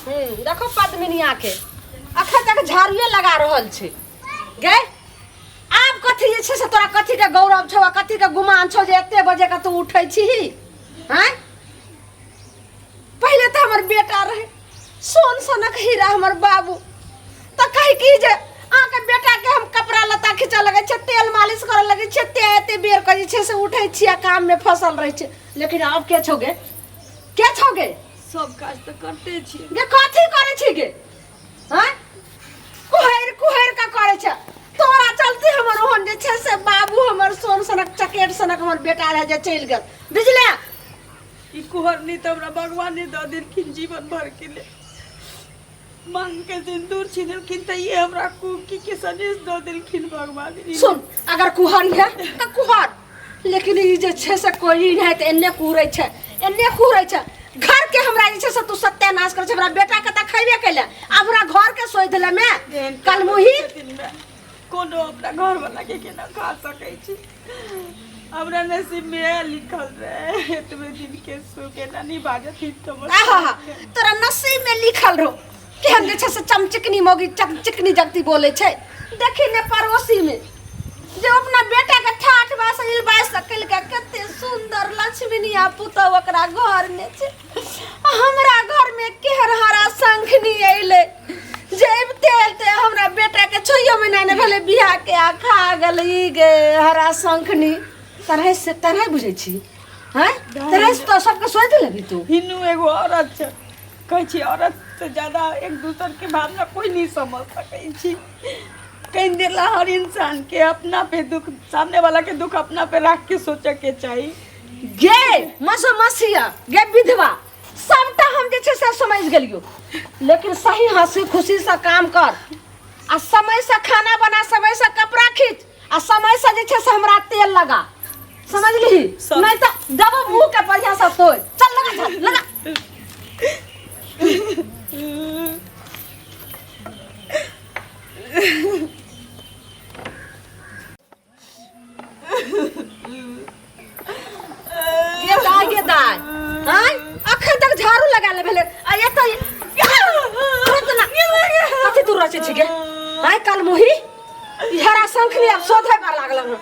देखो पद्मिनिया के अखन तक झाड़ुए लगा रहल छै गे। आब कथी जे छै से तोरा कथी के गौरव छौ आ कथी के गुमान छौ जे एते बजे के तू उठै छीही? आँय, पहिले तऽ हमर बेटा रहे सोन सनक हीरा हमर बाबू, तऽ कही की जे अहाँके बेटाके हम कपड़ा लत्ता खींचऽ लगै छियै, तेल मालिश करऽ लगै छियै, ते एते बेर के जे छै से उठै छियै आ काममे फसल रहै छै। लेकिन आब के छौ गे? के छौ गे? सब काज तऽ करते छियै। गे, कथी करै छी गे? आँय, कुहरि कुहरि कऽ करै छै। तोरा चलते हमर ओहन जे छै से बाबू हमर सोन सनक चकेट सनक हमर बेटा रहै जे चलि गेल, बुझले? ई कुहरनी तऽ हमरा भगवाने दऽ देलखिन जीवन भर के लेल। मांग के सिंदूर छिनेलखिन तऽ ये हमरा कुकी के सनेश दऽ देलखिन भगवान। सुन, अगर कुहर है तऽ कुहर, लेकिन ई जे छै से कोई नहि तऽ एन्ने कुहरै छै, एन्ने कुहरै छै। घर के हमरा जे छै से तू सत्यानाश करै छै। हमरा बेटा के तऽ खैबे कैले, आब हमरा घर के सोहि देले मे एहन कलमुही। छथिन माय, कोनो अपना घरवाला के केना खा सकै छी? हमरा नसीब में इएह लिखल रहे, एतबे दिन के सुख। एना नहीं बाजथिन तऽ। आहा, तोरा नसीब में लिखल रहो। केहन जे छै से चमचिकनी मौगी चमचिकनी जगती बोले छै। देखी ने पड़ोसी में जे अपना बेटा के ठाठ बास इलबास सकल के कते सुंदर लक्ष्मीनिया पुतहु ओकरा घर में छै, आ हमरा घर में केहन हरा शंखनी अइले जे अबिते अबिते हमरा बेटा के 6 महीना नहि भेलै बियाह के आ खा गेलै ई गे हरा शंखनी। तरह से तरह बुझै छी? हैं, तरह से तो सबके सोच लेबी तू। हिनू एगो औरत छै, कहै छी औरत से ज्यादा एक दूसर के भावना कोई नहीं समझ सकै छी। कहीं देला हर इंसान के अपना पे दुख, सामने वाला के दुख अपना पे रख के सोचे के चाही। गे मसो मसिया, गे विधवा, सबटा हम जे छै से समझ गेलियो, लेकिन सही हंसी खुशी से काम कर आ समय से खाना बना, समय से कपड़ा खींच आ समय से जे छै से हमरा तेल लगा, समझली? नहीं तो दबो मुंह के बढ़िया से तोड़। चल लगा, चल लगा। ये दाय, ये दाय, आय अखन तक झाड़ू लगा ले भेले आ एतऽ तुरंत ना कथी तू रचे छी गे? आय काल मोही हरा शंखनी आब शोधे पर लागल हन।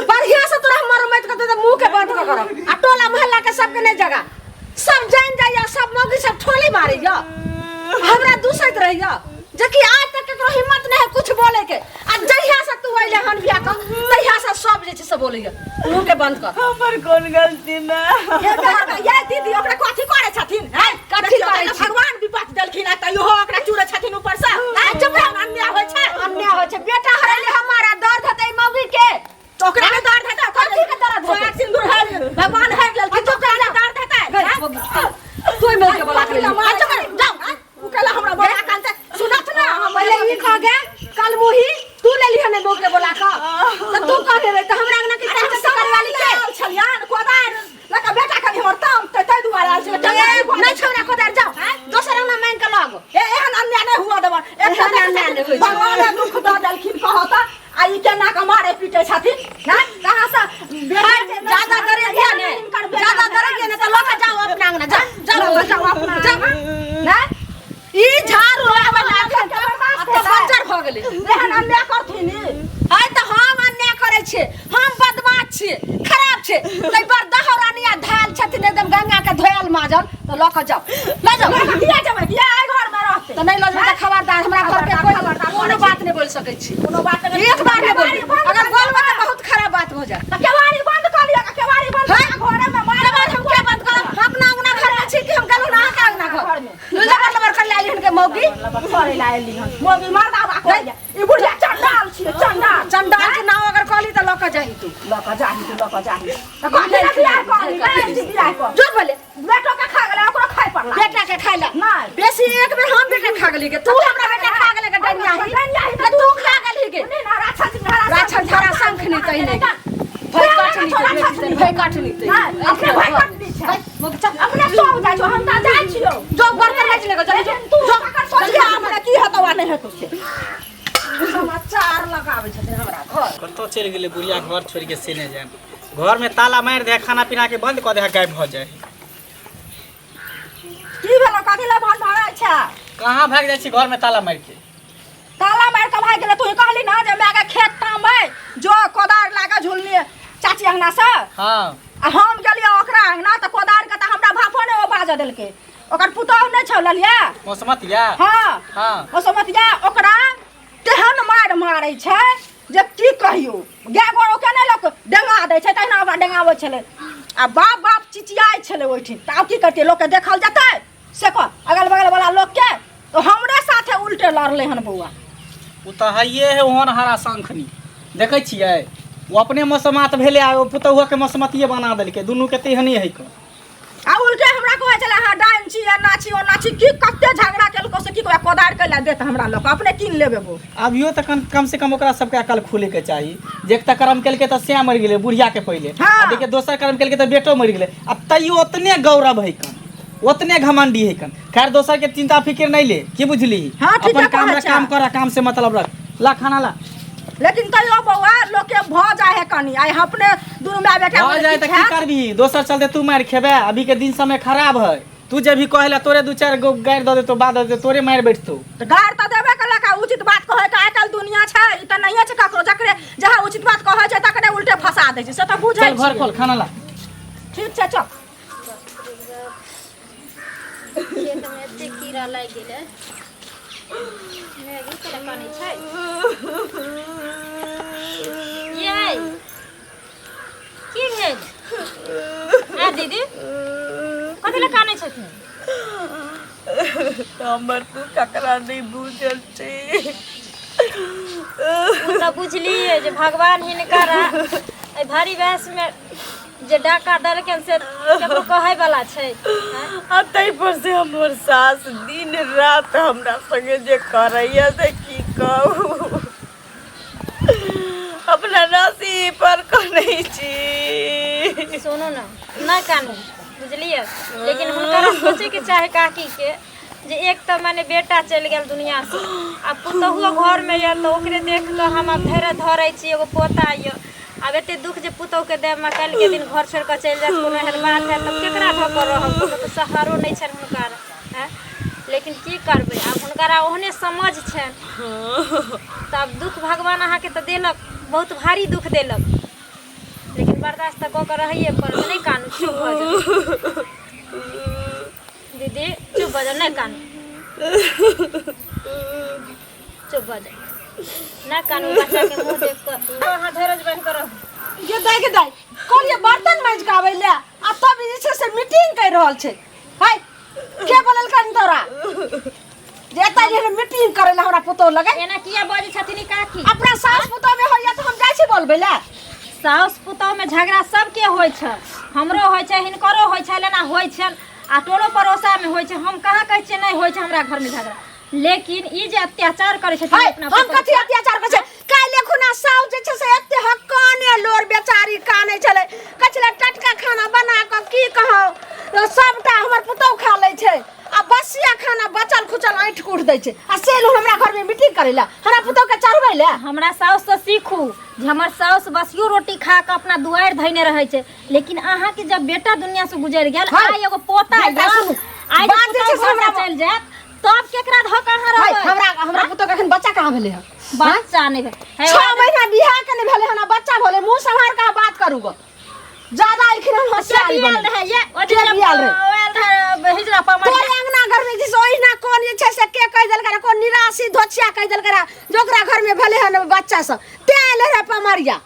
बढ़िया से तोरा मरम्मत कर दे, मुंह के बंद कर करब आ टोला मोहल्ला के सबके नहीं जगह, सब जान जाइया, सब मौगी सब ठोली मारैया, हमरा दूसैत रहैया, जेकि आज तक केकरो हिम्मत नहीं है कुछ बोले के। आ जहिया से तू अइले हन बियाह क, तहिया से सब जे छै से बोलैया। मुंह के बंद कर। हमर कोन गलती ना? ये ये दीदी ओकरा कथी करै छथिन? हैं, कथी देखियौ, करै छी? भगवान विपत्ति देलखिन आ तैयो ओकरा चूरै छथिन ऊपर से। हैं, चुप रह, अन्याय होइ छै। अन्याय होइ छै। बेटा हरैले हमारा दर्द हेतै मौगी के। तऽ ओकरा नहि दर्द हेतै? कथी के दर्द हेतै? सोहाग सिन्दूर हरि भगवान हरि लेलखिन तऽ ओकरा नहि दर्द हेतै? गई मौगी, तू मौगी के बोला के लेली। अच्छा, जाउ। उ कहला हमरा बोला कानते सुनत ना हम। पहिले ई खा गे कल मुही तू लेली हने मौगी के बोला के, तऽ तू कहने रही तऽ हमरा अंगना के अरे तहन करे वाली के आयल छलियन कोदारि लऽ कऽ बेटा कनि हमर ताम तऽ ताहि दुआरे आयल छलै। ए, नहीं छोड़ा कोदारि, जाओ दोसर अंगना मांगि के लाग। ए, एहन अन्याय नहि हुअ देबनि। एक एहन अन्याय नहि होइ छै। भगवान दुख दऽ देलखिन कहत आ ई केना कऽ मारे पीटे छथिन? हैं, कहाँ से बेटा के ज्यादा करे दिया ने, ज्यादा करे दिया ने तऽ लऽ के जाओ अपना अंगना, जाओ जाओ। लऽ कऽ जाओ अपना जाओ। अंगना। हैं? ई झाड़ू लगाबै ला अखन तक आब तऽ बंजर भऽ गेलै। एहन अन्याय करथिन ई? आइ तऽ हम अन्याय करै छियै, हम बदमाश छियै, खराब छियै, तै पर दहरानी आ धाल छथिन एकदम गंगा के धोयल माजल, तऽ लऽ कऽ जाओ, लऽ जाओ। किया जेबै? किया एहि घरमे रहतै? तऽ नहि लऽ जेबै तऽ खबरदार, हमरा घर के कोई खबरदार कोनो बात नहि बोलि सकै छी। कोनो बात नहि। एक बार नहि बोलबै, केवाड़ी बंद अगर कऽ बोलबै लिअ। तऽ बहुत खराब बात भऽ जायत। तऽ केवाड़ी बंद कऽ लिअ, केवाड़ी बंद हैं? कऽ घरेमे मारि। केवाड़ी हम किया बंद करब? हम अपना अंगना घर में छी कि हम गेलहुँ ने अहाँके अंगना घर में? लबर लबर कर लाली हन के मौगी। करे ला एली हन मौगी मर्दाबा करे। ई बुढ़िया चंडाल छियै, चंडाल। चंडाल के नाव अगर कहली तऽ लऽ कऽ जाही तू। लऽ कऽ जाही तू, लऽ कऽ जाही तऽ कथी लए बियाह कहली? नहि छी बियाह कऽ। जो बोले। बेटो के खा गेलै, ओकरो खाइ पड़ला। बेटा के खाइ ला नहि। बेसी एक बेर हम बेटा खा गेली के तू हमरा बेटा खा गेलै के डनियाही। डनियाही के तू खा गेली के नहि ना, राक्षस हरा। राक्षस हरा शंख नहीं तही नहीं भय काटनी ते, भय काटनी ते। नहि, अपने भय काटनी छै। भय, मोके चल। अपने सो जाइ छौ, हम तऽ जाइ छियौ। जो बर्तन माजि लेगो, जल्दी जो। तू जो तकर सोचिया हमरा की हेतौ आ नहि हेतौ से। समाचार लगाबै छथिन हमरा घर। कतऽ चलि गेलै बुढ़िया घर छोड़ि के से नहि जान। घरमे ताला मारि दे, खाना पीना के बंद कऽ दे, गायब भऽ जाइ। की भेलौ? कथी लए भन भराइ छै। कहाँ भागि जाइ छी घर में ताला मारि के? ताला मारि के भागि गेलै। तू कहली ना जे माय के खेत तामै जो कोदार लागे झुलनी चाची अंगना से। हाँ। आ हम गेलियै ओकरा अंगना तऽ कोदार के तऽ हमरा भाफो नहि ओ बाजऽ देलकै। ओकर पुतोहु नहि छौ ललिया? मौसमतिया? हाँ। हाँ। मौसमतिया ओकरा तेहन मारि मारै छै जे की कहियौ, गाय गोर ओके नहि लोक डेंगा दै छै तहिना ओकरा डेंगाबै छलै आ बाप बाप चिचियाइ छलै ओहिठिन। तऽ आब की करतियै, लोकके देखल जेतै से कह, अगल बगल वाला लोकके तऽ हमरे साथे उल्टे लड़लै हन बौआ। ओ तऽ हइए है ओहन हरा शंखनी, देखै छियै ओ अपने मौसमात भेलै आ ओ पुतहुके मौसमतिये बना देलकै, दुनूके तेहने है कऽ। आ उल्टे हमरा कहै छलै अहाँ डाइन छी एना छी ओना छी, की कते झगड़ा केलको से की कहबै। कोदारि कैला देत हमरा लोक, अपने कीन लेबै बौ। अभियो तऽ कम से कम ओकरा सबके अकल खुलैके चाही जे एक तऽ कर्म केलकै तऽ सएह मरि गेलै बुढ़ियाके पहिले। हाँ। आ देखिए दोसर कर्म केलकै तऽ बेटो मरि गेलै आ तैयो ओतने गौरव है कन, ओतने घमंडी है कन। खैर दोसर के चिंता फिक्र नहीं ले, की बुझली? हाँ, ठीके अपन काम कहै रख, छै। काम कर, काम से मतलब रख। ला खाना ला। लेकिन तैयो बौआ लोकके भऽ जाइ है कनी, आइ अपने दुनू माय बेटा भऽ जाए तऽ की करबी, दोसर चलते तू मारि खेबे। अभी के दिन समय खराब है, तू जे भी कहे ला तोरे दू चारि गो गारि दऽ देतो, बाद दऽ देतो, तोरे मारि बैठतो। तऽ गारि तऽ देबे केलक आ उचित बात कहै के आइ काल्हि दुनिया छै, ई तऽ नहिये छै ककरो, जकरे जहाँ उचित बात कहै छै तकरे उल्टे फंसा दै छै, से तऽ बुझै चल घर छियै। खोल खाना ला। ठीक छै चल। खेतमे एते कीड़ा लागि गेलै, मैगी केना कानै छै ये? की भेल आ दीदी, कथी लए कानै छथिन? हमर तू ककरा नहि बुझल छै। ओ तऽ बुझलियै जे भगवान हिनकर एहि भारी वयसमे जे डाका देलखिन से केकरो कहै वाला छै? आ ताहि पर से हमर सास दिन रात हमरा संगे जे करैया से की कहू, अपना नसीब पर कनै छी। सुनू ने, नहि कानू, बुझलियै? लेकिन हुनकर सोचैके चाही काकी के जे एक तऽ माने बेटा चलि गेल दुनिया से आ पुतहुओ घरमे यऽ तऽ ओकरे देख कऽ हम आब धैर्य धरै छी। एगो पोता यऽ, आब एते दुख जे पुतहुके देबमे काल्हिके दिन घर छोड़ि कऽ चलि जायत, कोनो एहन बात हैत तब केकरा धऽ कऽ रहब? कोनो तऽ सहारो नहि छनि हुनकर। आँय, लेकिन की करबै आब, हुनकर ओहने समझ छनि तऽ आब दुख भगवान अहाँके तऽ देलक, बहुत भारी दुख देलक, लेकिन बर्दाश्त तऽ कऽ कऽ रहैए पड़त। नहि कानू, चुप भऽ जाउ दीदी, चुप भऽ जाउ, नहि कानू, चुप भऽ जाउ, नहि कानू। बच्चाके मुँह देख कऽ अहाँ धैर्य बान्हि कऽ रहू। गे दाइ, गे दाइ, कहलियै बर्तन माजि कऽ आबै लए आ तब जे छै से मीटिंग करि रहल छै। है, के बोललकनि तोरा जे एतऽ जे मीटिंग करै लए हमरा पुतोहु लगे? एना किया बजै छथिन ई काकी? अपना सास पुतोह मे होइया तऽ हम जाइ छी बोलबै लए? साउस पुतोहमे झगड़ा सबके होइ छै, हमरो होइ छै, हिनकरो होइ छै, एना होइ छै आ टोलो पड़ोसामे होइ छै। हम कहाँ कहै छियै नहि होइ छै हमरा घरमे झगड़ा, लेकिन ई जे अत्याचार करै छथिन है, अपना हम पुतोहु कथी अत्याचार करै छै? काल्हि खुना साउस जे छै से एते हक्काने लोर बेचारी कानै छलै, कहै छलै टटका खाना बना कऽ की कहौ सबटा हमर पुतोहु खा लै छै आ बसिया खाना बचल खुचल ऐंठ कूट दै छै, आ से लोग हमरा घरमे मीटिंग करै लए, हमरा पुतोहु के चढ़बै लए। हमरा साउस से सीखू जे हमर साउस बसियो रोटी खा कऽ अपना दुआरि धैने रहै छै, लेकिन अहाँके जब बेटा दुनिया से गुजरि गेल, है, आइ एगो पोता बेटा यऽ, सुनू, आइ जे बात जे छै पुतोहु से घर से चलि जायत तब केकरा धऽ कऽ अहाँ है, रहबै? हमरा हमरा पुतोहु के एखन बच्चा कहाँ भेलै हन? बच्चा नहि भेल है, 6 महीना बियाह के नहि भेलै हन आ बच्चा भेलै। मुँह सम्हार कऽ बात करू गो, ज्यादा एलखिन हन होशियारी के बियाल बनै। रहै ये? ओ के जे बियाल रहै? ओ आयल रहै हिजरा पमरिया। तोरे अंगना घर में जिस ओहिना कोन जे छै से के कहि देलकै रहे, कोन निराशी धोछिया कहि देलकै रहे जे ओकरा घर में भेलै हन बच्चा सब, तें एलै रहे पमरिया।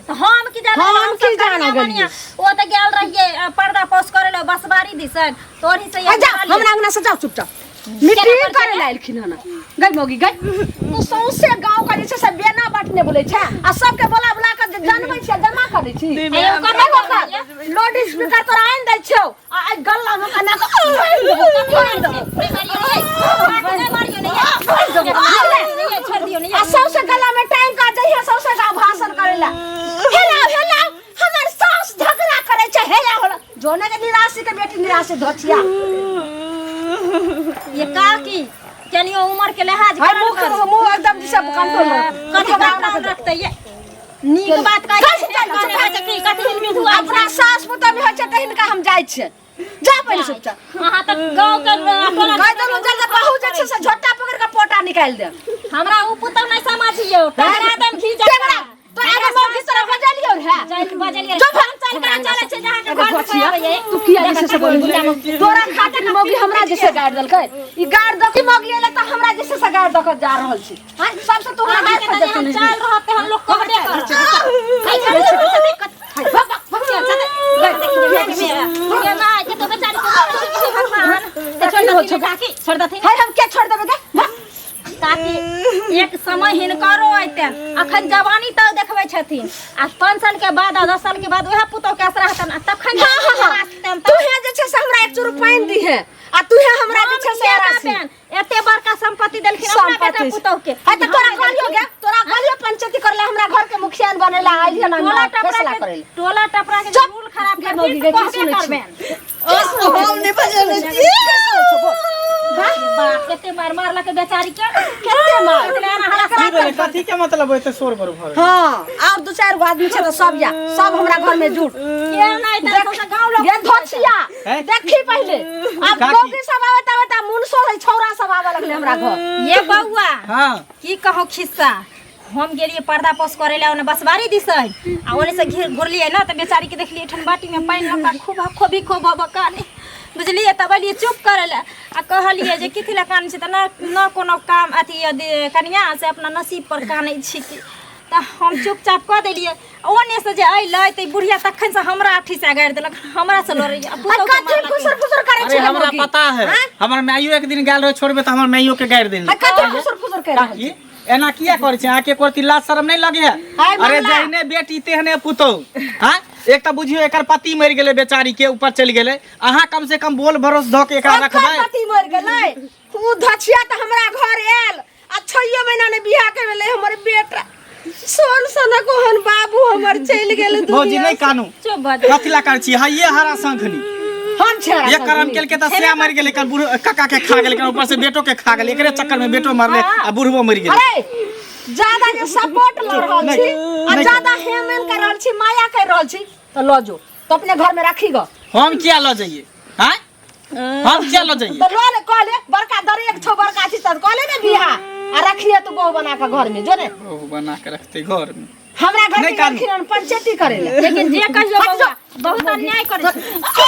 तऽ हम की जानै? हम की जानै गेलियै? ओ तऽ गेल रहियै पर्दा पोस करे लए बसबारी दिसन, तोरी से आ जा हमरा अंगना से जाओ चुपचाप। मीटिंग करे ला एलखिन हन। गई मौगी गई, तू सौंसे गांव का जे छै से बेना बांटने बोलै छै आ सबके बोला बोला के जनबै छै, जमा करै छी। लोड स्पीकर तोरा आनि दै छियौ आ एहि गल्ला मे कना के फोड़ि देबौ, फोड़ि देबौ। आ सौंसे गला में टांगि कऽ जइहे सौंसे गाँव भाषण करै ला, हेला हेला हमर सास झगड़ा करै छै, हेला होला जोने के निराशी के बेटी, निराशी धोछिया। ये काकी कनियो उम्र के लिहाज हाय करल मुख करू। मुंह एकदम दिशा कंट्रोल रख। कथी कंट्रोल रखते? ये नीक बात कहै कथी छै, चल, कथी चल, होइ छै की? कथी हिलमिल हुआ? अपना सास पुतोह भी होइ छै तऽ हिनका हम जाइ छियै। जा पहिले चुपचाप। अहाँ तऽ गाँव के टोला कहि देलहुँ जल्दी, बहु जे छै से झोटा पकड़ि कऽ पोटा निकालि देब। हमरा उ पुतहु नहि समझियौ, टेंगरा देम घी जकाँ। टेंगरा तोरा आगे मौगी तोरा बजलियौ रहे? चल बजलियै। चुप। हम चल कऽ चलै छै जे अहाँके घर से आबैये। तू किया जे छै से बोलली? तोरा खातिर मौगी हमरा जैसे गारि देलकै। ई गारि दऽ के मौगी एलै तऽ हमरा जैसे से गारि दऽ कऽ जा रहल छी। हाँ, सबसे तू हमरा अहाँके गारि तऽ जेहन खा चालि रहत तेहन लोक कहबे करत। छोड़ देथिन। हाय, हम के छोड़ देबै गे? भाग। ताकि एक समय हिनकरो अयतनि। अखन जवानी तऽ देखबै छथिन, आ 5 साल के बाद आ 10 साल के बाद उएह पुतोह के असरा हेतनि, आ तखन हाँ हाँ हाँ, तू हे जे छै से हमरा एक चूरू पानि दीहे, आ तू हे हमरा जे छै से राशि। एते बड़का संपत्ति देलखिन अपना बेटा संपत्ति पुतोह के। हाय, तऽ तोरा कहलियो गे, तोरा कहलियो पंचायती करले, हमरा घर के मुखिया बनेला आइलियो ना टोला टपरा फैसला के करेला। टोला टपरा के चुप। रूल खराब गे मौगी गे, करथिन की तऽ सुनै कहबे छी? करबनि। हम नहि बजने छी। बाप, कते मार मारलक बेचारी के। कते मार? की भेलै? कथी के मतलब होइते शोर बर भर? हाँ, और दू चारि गो आदमी छै तऽ सब या सब हमरा घर में जुट के नहि तऽ सौंसे गाँव लोक गे धोछिया। हैं? देखी पहिले आब काकी। मौगी सब आबैत आबैत आ मुनसो है, छौरा सब आबऽ लगलै हमरा घर। ये बौआ। हाँ। की कहूँ खिस्सा, हम गेलियै पर्दा पोस करे ला ओने बसबारी दिस, आ ओने से घिर घुरलियै ना तऽ बेचारी के देखलियै एठन बाटी में पानि लऽ कऽ खूब खोबी खूब भऽ काने, बुझलियै? तब एलियै चुप करे ला आ कहलियै जे कथी ला कानै छी? तऽ न न कोनो काम अथी यदि कनिया से अपना नसीब पर कानै छी की। तऽ हम चुपचाप कऽ देलियै। ओने से जे अयलै तऽ ई बुढ़िया तखन से हमरा अथी से गारि देलक, हमरा से लड़ैया आ आ पुतहु के कथी मारलक। फुसुर फुसुर करै अरे छै हमरा मौगी? पता है, हमर माइयो एक दिन गेल रहे छोड़बे तऽ हमर माइयो के गारि देने। आ कथी फुसुर फुसुर कर रहल काकी, एना किया करै छै? अहाँके एको रत्ती लाज शरम नहि लगे है? हाय अरे मंगला। जहने बेटी तेहने पुतोहु। हाँ, एक तऽ बुझियौ एकर पति मरि गेलै, बेचारी के ऊपर चलि गेलै। अहाँ कम से कम बोल भरोस धऽ के एकरा ओकर रखबै। पति मरि गेलै? उ धछिया तऽ हमरा घर आयल आ छइयो महीना ने बियाह के भेलै, हमर बेटा सोन सनक ओहन बाबू हमर चलि गेल भौजी दुनिया नहि से। कानू। चुप भऽ जाउ। कथी ला करै छी? हइये हरा शंखनी। हम छेड़ा एक करम शंखनी। केलकै तऽ सएह मरि गेलै, एकर बूढ़ काका के खा गेलै, एकर ऊपर से बेटो के खा गेलै। एकरे चक्कर में बेटो मरलै आ बूढ़बो मरि गेलै। अरे ज्यादा जे सपोर्ट लऽ रहल नहि, छी आ नहि। ज्यादा हेमेन कर रहल छी, माया कर रहल छी, तऽ लऽ जो तऽ अपने घर में राखी ग। हम किया लऽ जइयै? आँय, हम किया लऽ जइयै? तऽ लऽ ले, कह ले बड़का दरेग छौ, बड़का छी, तऽ कह ले ने बियाह आ रखिए तू बहू बना कऽ घर में जो ने। बहू बना के रखते घर में? हमरा घर नहि के कानू। गेलखिन हन पंचायती करे ले। लेकिन जे कहियो बौआ, बहुत अन्याय करै छै। है,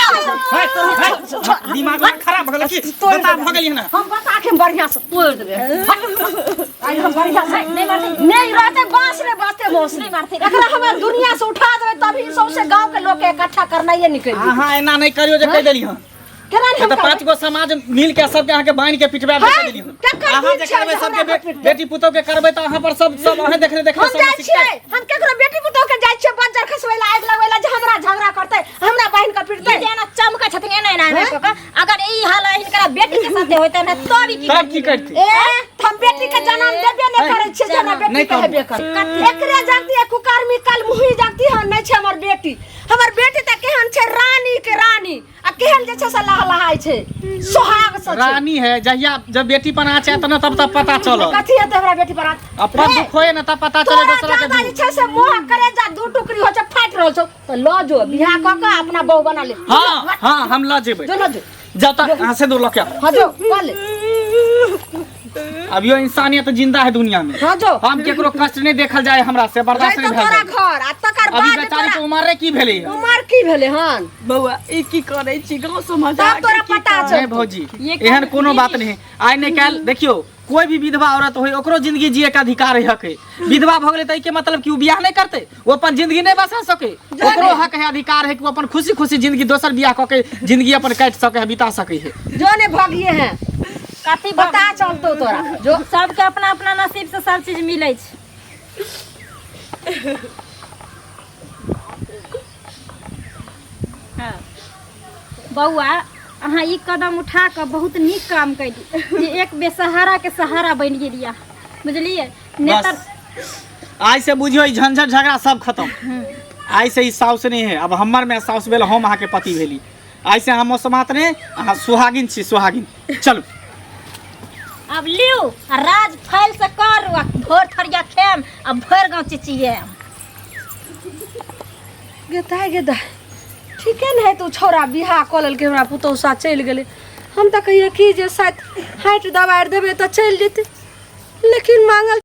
है, दिमाग खराब भऽ गेल की? बता भऽ गेली ना? हम बता के बढ़िया से तोड़ देबै आइ, हम बढ़िया से। नहि मारतै। नहीं रहते बांस ने बाते मौस नहि मारतै। एकरा हमें दुनिया से उठा देबै तभी सौंसे गांव के लोग के इकट्ठा करनाइए निकलि जेतै। अहाँ एना नहि करियौ जे कहि देली हन। केना नहि हम तऽ करबै? पांच गो समाज मिल के सबके अहाँके बान्हि के पिटवा है, दे देली हन। केकर अहाँ दिन जे छै करबै जे सबके हमरा पिटतै? बेटी पुतोह के करबै तऽ अहाँ पर सब सब अहाँ देखले देखले हम सब जाइ सिखतै। छियै, हम केकरो बेटी पुतोह के जाइ छियै बज्जर खसबै ला, आगि लगबै ला, जे हमरा झगड़ा करतै, हमरा बहिन के पिटतै? ई जे एना चमकै छथिन एना एना एना कऽ कऽ, अगर ई हाल हिनकरा बेटी के साथे होइतै ने तब ई की तब की करतै? ए त हम बेटी के जन्म देबे नहि करै छियै जे हमरा बेटी नहि के कहू। हेबे कर। एकरे जगती है कुकर्मी कल मुही जगती है। नहि छै हमर बेटी, हमर बेटी तऽ केहन छै, रानी के रानी, आ केहन जे छै से लहलहाय छै, सोहाग से छै। रानी है जहिया जब बेटी पर आँच आयत ना तब तब पता चलत। कथी हेतै हमरा बेटी पर आँच? अपन रे, दुख होए ना तब पता चले तोरा दोसरा के ज्यादा जे दुख। छै से मोह करे जा दू टुकड़ी हो छै, फाटि रहल छौ, तऽ लऽ जो, बियाह कऽ कऽ अपना बहू बना ले। हाँ हाँ, हम लऽ जेबै। जो लऽ जो। जब तक अहाँ से दूर लऽ के आउ। हाँ जो कऽ ले। अभियो इंसानियत जिंदा है दुनिया में। हाँ जो। हम केकरो कष्ट नहीं देखल जाए, हमरा से बर्दाश्त जाय नहीं तऽ भेल तोरा जाए। घर आ तकर अभी बाद बेचारी के तोरा उम्र रे की भेलै है? उमर की भेलै हन? बौआ, ई की करै छी गाँव समाज? तब तोरा पता छौ। नहीं भौजी, ये एहन कोनो बात नहीं। आइ नहीं काल्हि देखियो कोई भी विधवा औरत होय, ओकरो जिंदगी जिए के अधिकार है, हक है। विधवा भऽ गेलै तऽ एहिके मतलब कि ओ बियाह नहि करतै, ओ अपन जिंदगी नहि बसा सकै? ओकरो हक है, अधिकार है कि ओ अपन खुशी खुशी जिंदगी दोसर बियाह कऽ के जिंदगी अपन काटि सकै है, बिता सकै है। जो ने भगिए हैं। कथी? पता चलतौ तोरा, जो। सबके अपना अपना नसीब से सब चीज मिलै छै। हाँ। बौआ, अहाँ ई कदम उठा कऽ बहुत नीक काम कैली जे एक बेसहारा के सहारा बनि गेलियै, बुझलियै ने? बस आइ से बुझियो ई झंझट झगड़ा सब खत्म। आइ से ई साउस नहीं है, अब हमर में साउस भेल, हम अहाँके पति भेली। आइ से अहाँ मौसमात नहीं, अहाँ सुहागिन छी, सुहागिन। चलू अब लिउ आ राज फैल से करू आ भोर थरिया खेम आ भरि गाँव चिचियेम। गे दाइ, गे दाइ, ठीके ने है तऽ ओ छौड़ा बियाह कऽ लेलकै, हमरा पुतहु साथ चलि गेलै। हम तऽ कहियै कि जे शायद हाटि दबारि देबै तऽ चलि जेतै, लेकिन मांगल।